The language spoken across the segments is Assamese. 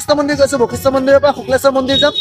বশিষ্ঠ মন্দিৰ গৈছোঁ, বশিষ্ঠ মন্দিৰৰ পৰা শুক্লেশ্বৰ মন্দিৰ যাম।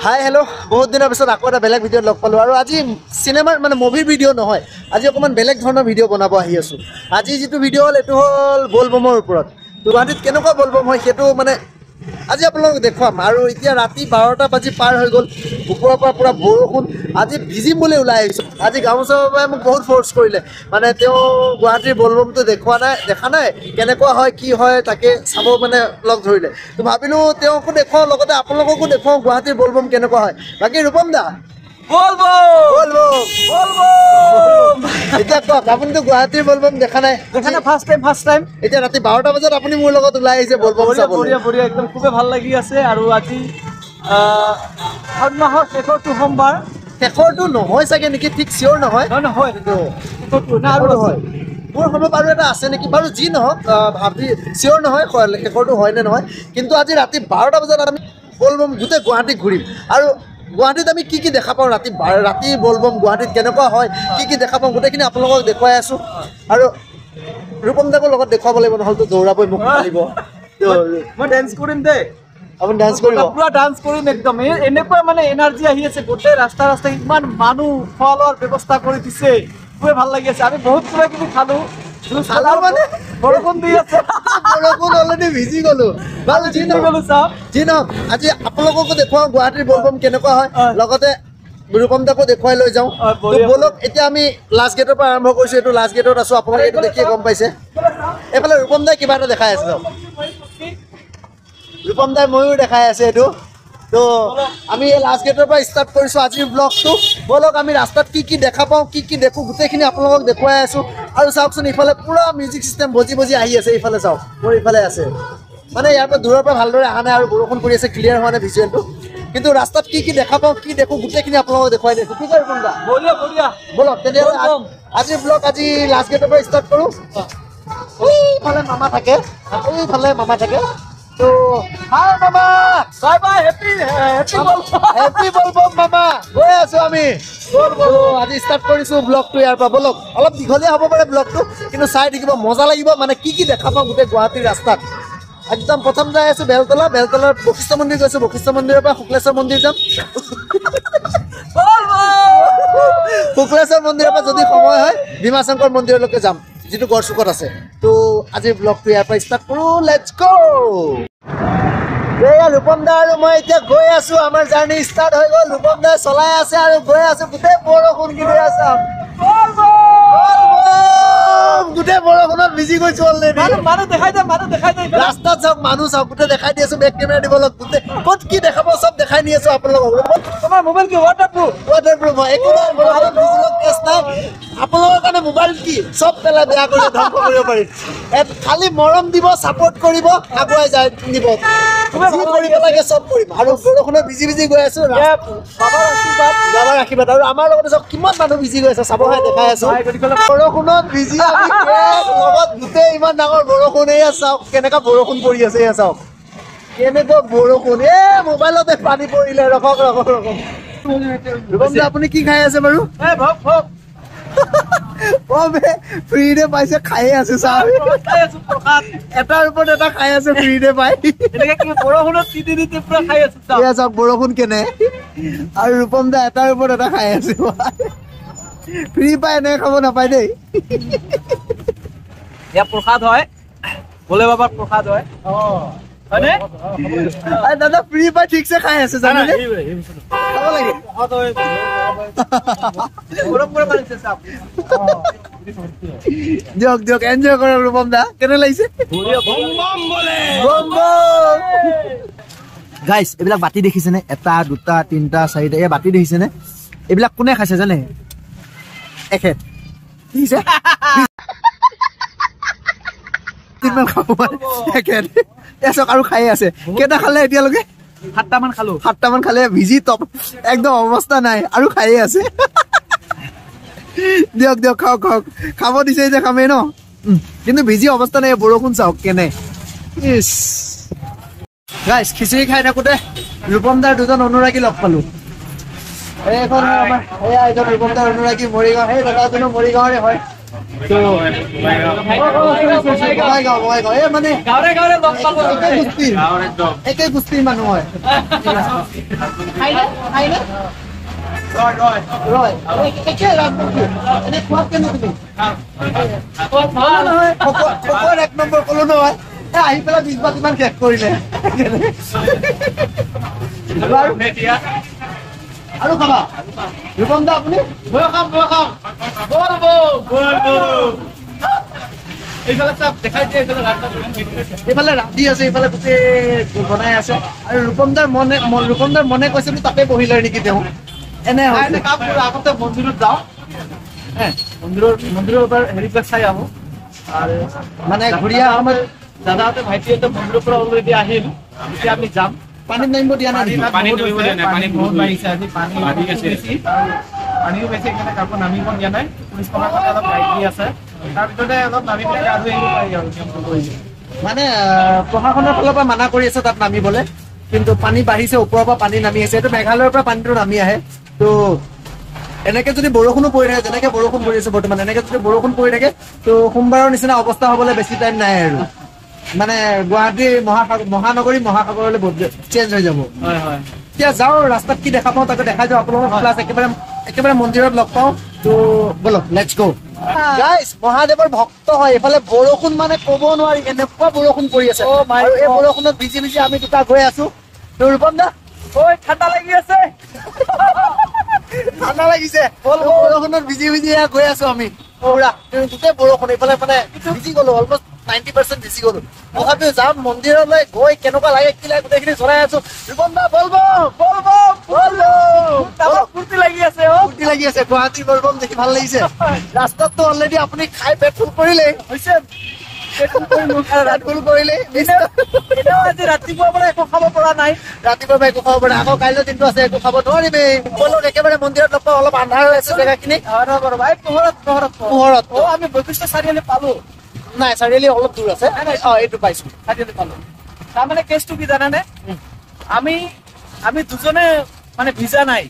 হাই হেল্ল', বহুত দিনৰ পিছত আকৌ এটা বেলেগ ভিডিঅ'ত লগ পালোঁ। আৰু আজি চিনেমাৰ মানে মুভিৰ ভিডিঅ' নহয়, আজি অকণমান বেলেগ ধৰণৰ ভিডিঅ' বনাব আহি আছোঁ। আজি যিটো ভিডিঅ' হ'ল এইটো হ'ল বলবমৰ ওপৰত। গুৱাহাটীত কেনেকুৱা বলবম হয় সেইটো মানে আজি আপোনালোকক দেখুৱাম। আৰু এতিয়া ৰাতি 12টা বাজি পাৰ হৈ গ'ল, ওপৰৰ পৰা পূৰা বৰষুণ। আজি ভিজিম বুলি ওলাই আহিছোঁ। আজি গামোচা বাবাই মোক বহুত ফ'ৰ্চ কৰিলে, মানে তেওঁ গুৱাহাটীৰ বলবমটো দেখুওৱা নাই, দেখা নাই কেনেকুৱা হয় কি হয়, তাকে চাব মানে লগ ধৰিলে। তো ভাবিলোঁ তেওঁকো দেখুৱাওঁ, লগতে আপোনালোককো দেখুৱাওঁ গুৱাহাটীৰ বলবম কেনেকুৱা হয়। বাকী ৰূপম দা, এতিয়া কওক, আপুনিতো গুৱাহাটীৰ বলবম দেখা নাই? দেখা নাই, ফাৰ্ষ্ট টাইম, ফাৰ্ষ্ট টাইম। এতিয়া ৰাতি 12টা বজাত আপুনি মোৰ লগত ওলাই আহিছে বলবম চাবলৈ। বঢ়িয়া বঢ়িয়া, একদম খুবেই ভাল লাগি আছে। আৰু আজি শাওণ মাহৰ শেষৰটো সোমবাৰ। শেষৰটো নহয় চাগে নেকি, ঠিক চিয়'ৰ নহয়। নহয়, আৰু নহয় মোৰ সম্ভৱ আৰু এটা আছে নেকি, বাৰু যি নহওক ভাবি চিয়'ৰ নহয় শেষৰটো হয় নে নহয়। কিন্তু আজি ৰাতি 12টা বজাত আমি বলবম গোটেই গুৱাহাটীত ঘূৰিম। আৰু গুৱাহাটীত আমি কি কি দেখা পাওঁ, ৰাতি ৰাতি বলবম গুৱাহাটীত কেনেকুৱা হয়, কি কি দেখা পাওঁ, গোটেইখিনি আপোনালোকক দেখুৱাই আছোঁ। আৰু ৰূপম দাকো লগত দেখুৱাব লাগিব, নহ'লেতো দৌৰাবই মোক মাৰিব। মই ডেন্স কৰিম দেই। আপুনি ডান্স কৰিব? পুৰা ডান্স কৰিম একদম। এনেকুৱা মানে এনাৰ্জি আহি আছে, গোটেই ৰাস্তা ৰাস্তা ইমান মানুহ, খোৱা লোৱাৰ ব্যৱস্থা কৰি দিছে, খুবেই ভাল লাগি আছে। আমি বহুত কিবা কিবি খালোঁ, মানে বৰষুণ দি আছে, বৰষুণ অলৰেডি ভিজি গ'লো। বাৰু যি নহওক, যি নহওক আজি আপোনালোককো দেখুৱাওঁ গুৱাহাটীৰ বলবম কেনেকুৱা হয়, লগতে ৰূপম দাকো দেখুৱাই লৈ যাওঁ। ব'লক, এতিয়া আমি লাষ্ট গেটৰ পৰা আৰম্ভ কৰিছোঁ। এইটো লাষ্ট গেটত আছোঁ, আপোনালোকে এইটো দেখিয়ে গম পাইছে। এইফালে ৰূপম দাই কিবা এটা দেখাই আছে, ৰূপম দাই ময়ো দেখাই আছে এইটো। তো আমি এই লাষ্ট গেটৰ পৰা ষ্টাৰ্ট কৰিছোঁ আজিৰ ব্লগটো। ব'লক, আমি ৰাস্তাত কি কি দেখা পাওঁ, কি কি দেখোঁ, গোটেইখিনি আপোনালোকক দেখুৱাই আছোঁ। আৰু চাওকচোন, ইফালে পূৰা মিউজিক চিষ্টেম বজি বজি আহি আছে। ইফালে চাওক, মোৰ ইফালে আছে, মানে ইয়াৰ পৰা দূৰৰ পৰা ভালদৰে অহা নাই আৰু বৰষুণ পৰি আছে, ক্লিয়াৰ হোৱা নাই ভিজুৱেলটো। কিন্তু ৰাস্তাত কি কি দেখা পাওঁ, কি দেখোঁ, গোটেইখিনি আপোনালোকক দেখুৱাই দিছোঁ। কি কয় ৰূপম দা? ব'লক তেতিয়াহ'লে আজিৰ ব্লগ আজি লাষ্ট গেটৰ পৰা ষ্টাৰ্ট কৰোঁ। এইফালে মামা থাকে, এইফালে মামা থাকে। তো হাই মামা, bye bye, happy happy Bol Bam মামা। গৈ আছো আমি, আজি ষ্টাৰ্ট কৰিছোঁ ব্লগটো ইয়াৰ পৰা। ব'লক, অলপ দীঘলীয়া হ'ব পাৰে ব্লগটো, কিন্তু চাই থাকিব, মজা লাগিব। মানে কি কি দেখা পাওঁ গোটেই গুৱাহাটীৰ ৰাস্তাত। একদম প্ৰথম যাই আছোঁ বেলতলা, বেলতলাৰ বশিষ্ঠ মন্দিৰ গৈছোঁ, বশিষ্ঠ মন্দিৰৰ পৰা শুক্লেশ্বৰ মন্দিৰ যাম। শুক্লেশ্বৰ মন্দিৰৰ পৰা যদি সময় হয় ভীমাশংকৰ মন্দিৰলৈকে যাম, যিটো গড়চুকত আছে। তো আজিৰ ব্লগটো ইয়াৰ পৰা ষ্টাৰ্ট কৰোঁ, let's গ'। এয়া ৰূপম দা আৰু মই এতিয়া গৈ আছোঁ, আমাৰ জাৰ্ণি ষ্টাৰ্ট হৈ গ'ল। ৰূপম দাই চলাই আছে আৰু গৈ আছোঁ, গোটেই বৰষুণ কিনি আছে, গোটেই বৰষুণত ভিজি গৈছো অলৰেডি। মানুহ দেখাই দে, মানুহ দেখাই দে, ৰাস্তাত চাওক, মানুহ চাওক, গোটেই দেখাই দি আছো। বেক কেমেৰা দিব লগ, গোটেই ক'ত কি দেখাব চব দেখাই নি আছো আপোনালোকক। তোমাৰ মোবাইল কি ৱাটাৰপ্ৰুফ? ৱাটাৰপ্ৰুফ হয়, একো নাই, বৰষুণত ভিজিলেও কেছ নাই। আপোনালোকৰ কাৰণে মোবাইল কি চব পেলাই বেয়া কৰি ধ্বংস কৰিব পাৰিম। খালি মৰম দিব, ছাপৰ্ট কৰিব, আগুৱাই যায় নিব, যি কৰিব লাগে চব কৰিম। আৰু বৰষুণত ভিজি ভিজি গৈ আছো, বাবাৰ আশীৰ্বাদ, বাবাৰ আশীৰ্বাদ। আৰু আমাৰ লগতে চাওক কিমান মানুহ ভিজি গৈ আছে, চাবহে দেখাই আছো। বৰষুণত ভিজি আমি লগত গোটেই ইমান ডাঙৰ বৰষুণ। এয়া চাওক কেনেকুৱা বৰষুণ পৰি আছে, এয়া চাওক কেনেকুৱা বৰষুণ। এ মোবাইলতে পানী পৰিলে। ৰখক ৰখক ৰখক। ৰূপম দা, আপুনি কি খাই আছে বাৰু? ফ্ৰীতে পাইছে, খায়ে আছে। চাহ এটাৰ ওপৰত এটা খাই আছে, ফ্ৰীতে পাই। এয়া চাওক বৰষুণ কেনে। আৰু ৰূপম দা এটাৰ ওপৰত এটা খাই আছে, ফ্ৰী পাই এনেকে খাব নাপায় দেই। এয়া প্ৰসাদ হয়, ভোলে বাবাৰ প্ৰসাদ হয়। দাদা ফ্ৰী পাই ঠিকছে খাই আছে, জানেনে? খাব লাগে। দিয়ক দিয়ক, এনজয় কৰক ৰূপম দা। কেনে লাগিছে? গাইছ, এইবিলাক বাতি দেখিছেনে? এটা দুটা তিনিটা চাৰিটা, এই বাতি দেখিছেনে? এইবিলাক কোনে খাইছে জানে? এখেত দেখিছে খাব পাৰে। এখেত আৰু খায়ে আছে। কেইটা খালে এতিয়ালৈকে? সাতটামান খালো। সাতটামান খালে ভিজি টপ একদম অৱস্থা নাই, আৰু খায়ে আছে। দিয়ক দিয়ক, খাওক খাওক, খাব দিছে যে খামেই ন। কিন্তু ভিজি অৱস্থা নাই, বৰষুণ চাওক কেনে। ইছ গাইছ, খিচিৰি খাই থাকোঁতে ৰূপম দাৰ দুজন অনুৰাগী লগ পালো। এইখন আমাৰ এয়া এজন ৰূপম দাৰ অনুৰাগী, মৰিগাঁও, সেই দাদাজনো মৰিগাঁৱৰে হয়। বঙাইগাঁও, বঙাইগাঁও। এই মানে একে গোষ্ঠীৰ মানুহ হয়। একে ৰাজবংশী। এনে খোৱাত কেনে তুমি? নহয়, এক নম্বৰ কলো নহয়, আহি পেলাই 20 বাতিমান শেষ কৰিলে। আৰু খাবা ৰূপম দা আপুনি? এইফালে ৰান্ধি আছে, এইফালে গোটেই বনাই আছে। আৰু ৰূপম দাৰ মনে, ৰূপম দাৰ মনে কৈছে তাতে বহিলে নেকি তেওঁ। এনে কাম কৰোঁ, আগতে মন্দিৰত যাওঁ, মন্দিৰৰ হেৰিবিলাক চাই আহোঁ। আৰু মানে ঘূৰি অহা সময়ত দাদাহঁতে ভাইটিহঁতে মন্দিৰৰ পৰা অলৰেডি আহিল, এতিয়া আমি যাম। পানীত নামিব দিয়া নাই? পানী বহুত বাঢ়িছে আজি, পানী বেছি, পানীও বেছি, সেইকাৰণে কাকো নামিব দিয়া নাই। পুলিচ প্ৰশাসনে অলপ গাইড দি আছে, তাৰ ভিতৰতে অলপ নামি পেলাই গা ধুই আহিব পাৰি আৰু নিয়মটো কৰি। মানে প্ৰশাসনৰ ফালৰ পৰা মানা কৰি আছে তাত নামিবলৈ, কিন্তু পানী বাঢ়িছে, ওপৰৰ পৰা পানী নামি আছে। এইটো মেঘালয়ৰ পৰা পানীটো নামি আহে। তো এনেকে যদি বৰষুণো পৰি থাকে, যেনেকে বৰষুণ পৰি আছে বৰ্তমান, এনেকে যদি বৰষুণ পৰি থাকে তো সোমবাৰৰ নিচিনা অৱস্থা হ'বলৈ বেছি টাইম নাই আৰু। মানে গুৱাহাটী মহাসাগৰ, মহানগৰী মহাসাগৰলৈ চেঞ্জ হৈ যাব। এতিয়া যাওঁ, ৰাস্তাত কি দেখা পাওঁ তাকে দেখাই যাওঁ আপোনালোকক। প্লাছ একেবাৰে একেবাৰে মন্দিৰত লগ পাওঁ। তো ব'লক, let's গ' গাইজ। মহাদেৱৰ ভক্ত হয়। এইফালে বৰষুণ মানে ক'ব নোৱাৰি এনেকুৱা বৰষুণ পৰি আছে, আৰু এই বৰষুণত ভিজি ভিজি আমি দুটা গৈ আছো। তো ৰূপম দা, ঐ ঠাণ্ডা লাগি আছে, ঠাণ্ডা লাগিছে। বৰষুণত ভিজি ভিজি গৈ আছো আমি পুৰা গোটেই বৰষুণ। এইফালে মানে ভিজি গলো, অলমষ্ট 90% ভিজি গলো। তথাপিও যাম মন্দিৰলৈ, গৈ কেনেকুৱা লাগে কি লাগে গোটেইখিনি জনাই আছো। ৰূপম দা, বলবম বলবম বলবম, ফূৰ্তি লাগি আছে, ফূৰ্তি লাগি আছে। গুৱাহাটীৰ বলবম দেখি ভাল লাগিছে। ৰাস্তাততো অলৰেডি আপুনি খাই পেট ফুল কৰিলেই হৈছে, পেট ফুল কৰিলেই। আজি ৰাতিপুৱাৰ পৰা একো খাব পৰা নাই, ৰাতিপুৱাৰ পৰা একো খাব পৰা নাই, আকৌ কাইলৈ দিনটো আছে, একো খাব নোৱাৰিমেই। ব'লক একেবাৰে মন্দিৰত লগ পাওঁ। অলপ আন্ধাৰ হৈ আছে জেগাখিনি। পোহৰত পোহৰত পোহৰত। অ, আমি বৈশিষ্ট্য চাৰিআলি পালো। নাই, চাৰিআলি অলপ দূৰ আছে। অ, এইটো পাইছো, চাৰিআলি পালো। তাৰমানে কেছটো কি জানানে, আমি আমি দুজনে মানে ভিজা নাই,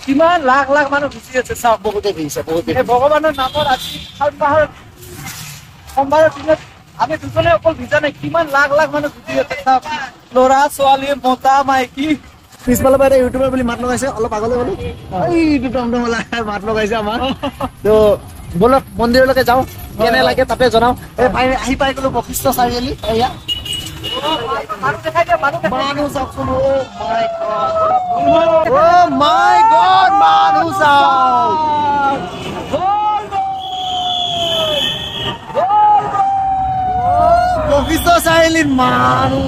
কিমান লাখ লাখ মানুহ ভিজি আছে চাওক। বহুতে ভিজিছে, বহুতে। ভগৱানৰ নামত আজি শাওণ মাহৰ সোমবাৰৰ দিনত আমি দুজনে অকল ভিজা নাই, কিমান লাখ লাখ মানুহ ভিজি আছে চাওক। ল'ৰা ছোৱালী, মতা মাইকী। পিছফালৰ পৰা এটা ইউটিউবাৰ বুলি মাত লগাইছে, অলপ আগলৈ গ'লো, এইটো টমটমৱালা মাত লগাইছে আমাৰ। তো ব'লক মন্দিৰলৈকে যাওঁ, কেনে লাগে তাতে জনাওঁ। আহি পাই গ'লো বশিষ্ঠ চাৰিআলি। এয়া মানুহ চাওকচোন, অ' মাই গড, মানুহ চাওক। বশিষ্ঠ চাৰিআলিত মানুহ।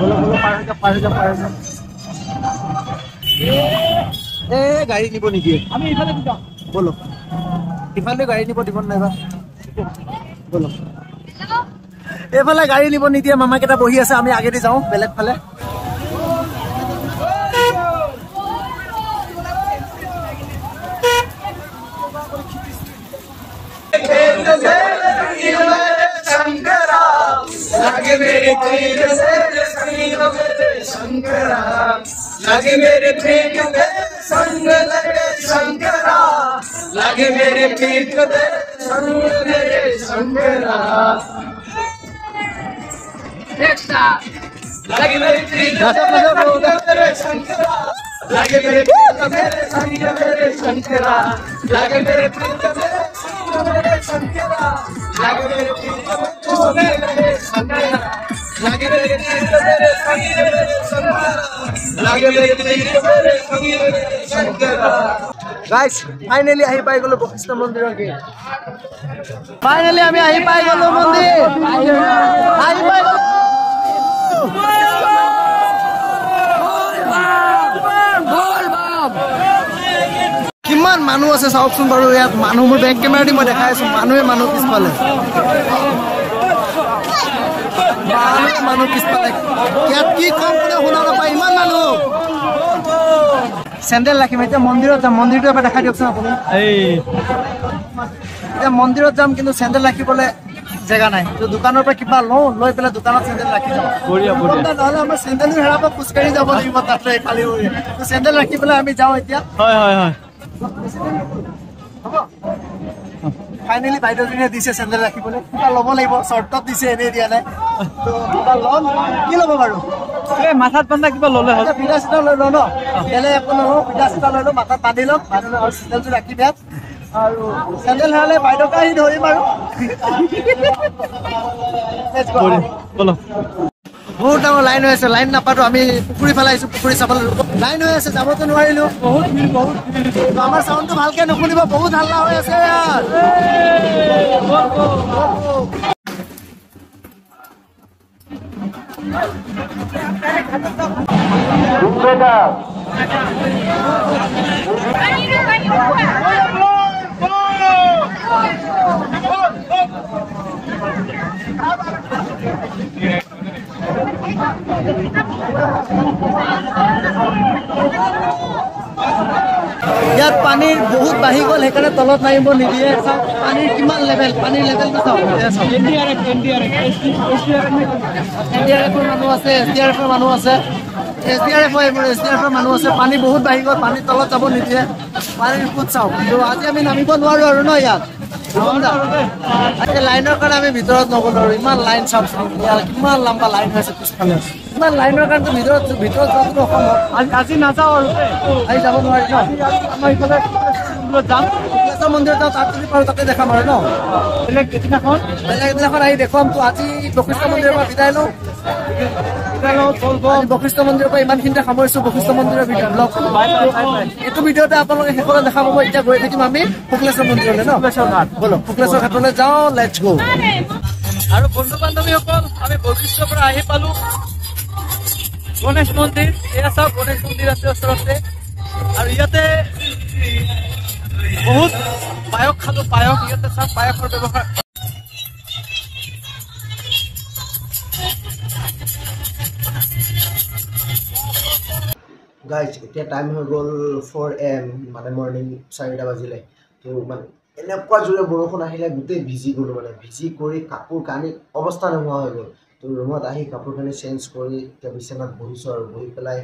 বলো বলো, পাৰ হৈ যাওক, পাৰ হৈ যাওক, পাৰ হৈ যাওক। এ গাড়ী নিব নিদিয়ে, আমি ইফালে যাওঁ। বলো, ইফালে গাড়ী নিব দিব নাইবা? বলো, এইফালে গাড়ী নিব নিদিয়ে। মামাকেইটা বহি আছে, আমি আগেদি যাওঁ বেলেগ ফালে। लगे मेरे पीठ पे संग मेरे शंकरा, लगे मेरे पीठ पे संग मेरे शंकरा, लगे मेरे पीठ पे संग मेरे शंकरा, लगे मेरे पीठ पे संग मेरे शंकरा, लगे मेरे पीठ पे संग मेरे शंकरा, लगे मेरे पीठ पे संग मेरे शंकरा, लगे मेरे पीठ पे संग मेरे शंकरा, लगे मेरे पीठ पे संग मेरे शंकरा। গাইছ, ফাইনেলি আহি পাই গলো বশিষ্ঠ মন্দিৰৰ গেট। ফাইনেলি আমি আহি পাই গলো মন্দিৰ, আহি পাই গলো। কিমান মানুহ আছে চাওকচোন বাৰু। ইয়াত মানুহ, মোৰ বেক কেমেৰা দি মই দেখাই আছোঁ, মানুহে মানুহ পিছফালে, মানুহে মানুহ পিছফালে। ইয়াত কি কম কোনে শুনা নাপায়, ইমান মানুহ। চেণ্ডেল ৰাখিম এতিয়া, মন্দিৰত যাম। মন্দিৰটো এবাৰ দেখাই দিয়কচোন আপুনি। এতিয়া মন্দিৰত যাম, কিন্তু চেণ্ডেল ৰাখিবলৈ জেগা নাই। তো দোকানৰ পৰা কিবা লওঁ, লৈ পেলাই দোকানত চেণ্ডেল ৰাখি যাওঁ। নহ'লে আমাৰ চেণ্ডেলো হেৰাব, খোজকাঢ়ি যাব লাগিব তাতে খালী ভৰিৰে। তো চেণ্ডেল ৰাখি পেলাই আমি যাওঁ এতিয়া। হয় হয় হয়। ফাইনেলি বাইদেউজনীয়ে দিছে চেণ্ডেল ৰাখিবলৈ। কিবা ল'ব লাগিব, চৰ্টত দিছে, এনেই দিয়া নাই। তো কিবা ল'ম, কি ল'ব বাৰু? এই মাথাত বান্ধা কিবা ল'লে হ'ল। ফিটা চিটা লৈ লওঁ ন, বেলেগ একো নলওঁ, ফিটা চিটা লৈ লওঁ, মাথাত বান্ধি ল'ম, বান্ধি লওঁ আৰু চেণ্ডেলযোৰ ৰাখি ইয়াত। আৰু চেণ্ডেল হেৰালে বাইদেউকে আহি ধৰিম আৰু। বহুত ডাঙৰ লাইন হৈ আছে, লাইন নাপাতো আমি পুখুৰী ফালে আহিছো, পুখুৰী চাবলৈ লাইন হৈ আছে, যাবতো নোৱাৰিলো। বহুত ভিৰ, বহুত ভিৰ। আমাৰ চাউণ্ডটো ভালকে নুশুনিব, বহুত হাল্লা হৈ আছে ইয়াত। ইয়াত পানীৰ বহুত বাঢ়ি গ'ল, সেইকাৰণে তলত নামিব নিদিয়ে। চাওক পানীৰ কিমান লেভেল, পানীৰ লেভেলটো চাওক। এনডিআৰএফৰ মানুহ আছে, এছডিআৰএফৰ মানুহ আছে, এছডিআৰএফ হয় এইবোৰ, এছডিআৰএফৰ মানুহ আছে। পানী বহুত বাঢ়ি গ'ল, পানীৰ তলত যাব নিদিয়ে। পানীৰ সোঁত চাওক। তো আজি আমি নামিব নোৱাৰো আৰু ন ইয়াত। লাইনৰ কাৰণে আমি ভিতৰত নগ'লো আৰু। ইমান লাইন চাওকচোন, কিমান লম্বা লাইন হৈছে পিছফালে। ইমান লাইনৰ কাৰণে ভিতৰত ভিতৰত যোৱাটো অসম্ভৱ। আজি নাযাওঁ আৰু, আজি যাব নোৱাৰি ন। আমাৰ ইফালে যাম, শুক্লেশ্বৰ মন্দিৰত যাওঁ, তাত যদি পাৰোঁ তাতে দেখাম আৰু ন। বেলেগ এদিনাখন, বেলেগ এদিনাখন আহি দেখুৱাম। তো আজি বশিষ্ঠ মন্দিৰৰ পৰা বিদায় লওঁ। বশিষ্ঠ মন্দিৰৰ পৰা ইমানখিনিতে সামৰিছোঁ বশিষ্ঠ মন্দিৰৰ ভিডিঅ' ব্লগ। এইটো ভিডিঅ'তে আপোনালোকে শেষলৈ দেখা পাব। এতিয়া গৈ থাকিম আমি শুক্লেশ্বৰ মন্দিৰলৈ ন। ব'লক শুক্লেশ্বৰ ঘাটলৈ যাওঁ, let's গ'। আৰু বন্ধু বান্ধৱীসকল, আমি বশিষ্ঠৰ পৰা আহি পালো গণেশ মন্দিৰ। এয়া চাওক, গণেশ মন্দিৰ আছে ওচৰতে। আৰু ইয়াতে বহুত পায়স খালো, পায়স। ইয়াতে চাওক পায়সৰ ব্যৱহাৰ। গাইজ এতিয়া টাইম হৈ গ'ল 4 AM, মানে মৰ্ণিং 4টা বাজিলে। তো মানে এনেকুৱা জোৰে বৰষুণ আহিলে, গোটেই ভিজি গ'লোঁ, মানে ভিজি কৰি কাপোৰ কানি অৱস্থা নোহোৱা হৈ গ'ল। তো ৰুমত আহি কাপোৰ কানি চেঞ্জ কৰি এতিয়া বিচনাত বহিছোঁ আৰু বহি পেলাই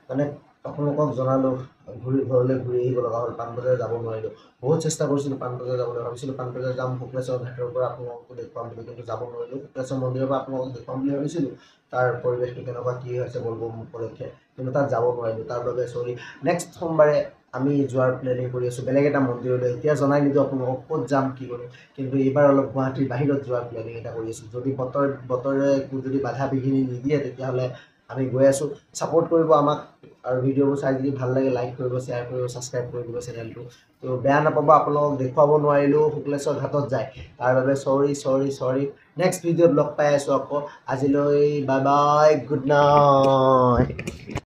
মানে আপোনালোকক জনালোঁ, ঘূৰি ঘৰলৈ ঘূৰি আহিব লগা হ'ল, পাণবজাৰ যাব নোৱাৰিলোঁ। বহুত চেষ্টা কৰিছিলোঁ পাণবজাৰ যাবলৈ, ভাবিছিলোঁ পাণবজাৰ যাম, শুক্লেশ্বৰ ঘাটৰ পৰা আপোনালোককো দেখুৱাম বুলি, কিন্তু যাব নোৱাৰিলোঁ। শুক্লেশ্বৰ মন্দিৰৰ পৰা আপোনালোকক দেখুৱাম বুলি ভাবিছিলোঁ, তাৰ পৰিৱেশটো কেনেকুৱা কি হৈছে বলবম উপলক্ষে, কিন্তু তাত যাব নোৱাৰিলোঁ, তাৰ বাবে চৰি। নেক্সট সোমবাৰে আমি যোৱাৰ প্লেনিং কৰি আছোঁ বেলেগ এটা মন্দিৰলৈ। এতিয়া জনাই নিদিওঁ আপোনালোকক ক'ত যাম কি কৰিম, কিন্তু এইবাৰ অলপ গুৱাহাটীৰ বাহিৰত যোৱাৰ প্লেনিং এটা কৰি আছোঁ। যদি বতৰে একো যদি বাধা বিঘিনি নিদিয়ে তেতিয়াহ'লে আমি গৈ আছোঁ। ছাপোৰ্ট কৰিব আমাক, আৰু ভিডিঅ'বোৰ চাই যদি ভাল লাগে লাইক কৰিব, শ্বেয়াৰ কৰিব, ছাবস্ক্ৰাইব কৰি দিব চেনেলটো। তো বেয়া নাপাব, আপোনালোকক দেখুৱাব নোৱাৰিলোঁ শুক্লেশ্বৰ ঘাটত যায়, তাৰ বাবে চৰি চৰি চৰি। নেক্সট ভিডিঅ'ত লগ পাই আছোঁ আকৌ। আজিলৈ বাই বাই, গুড নাইট।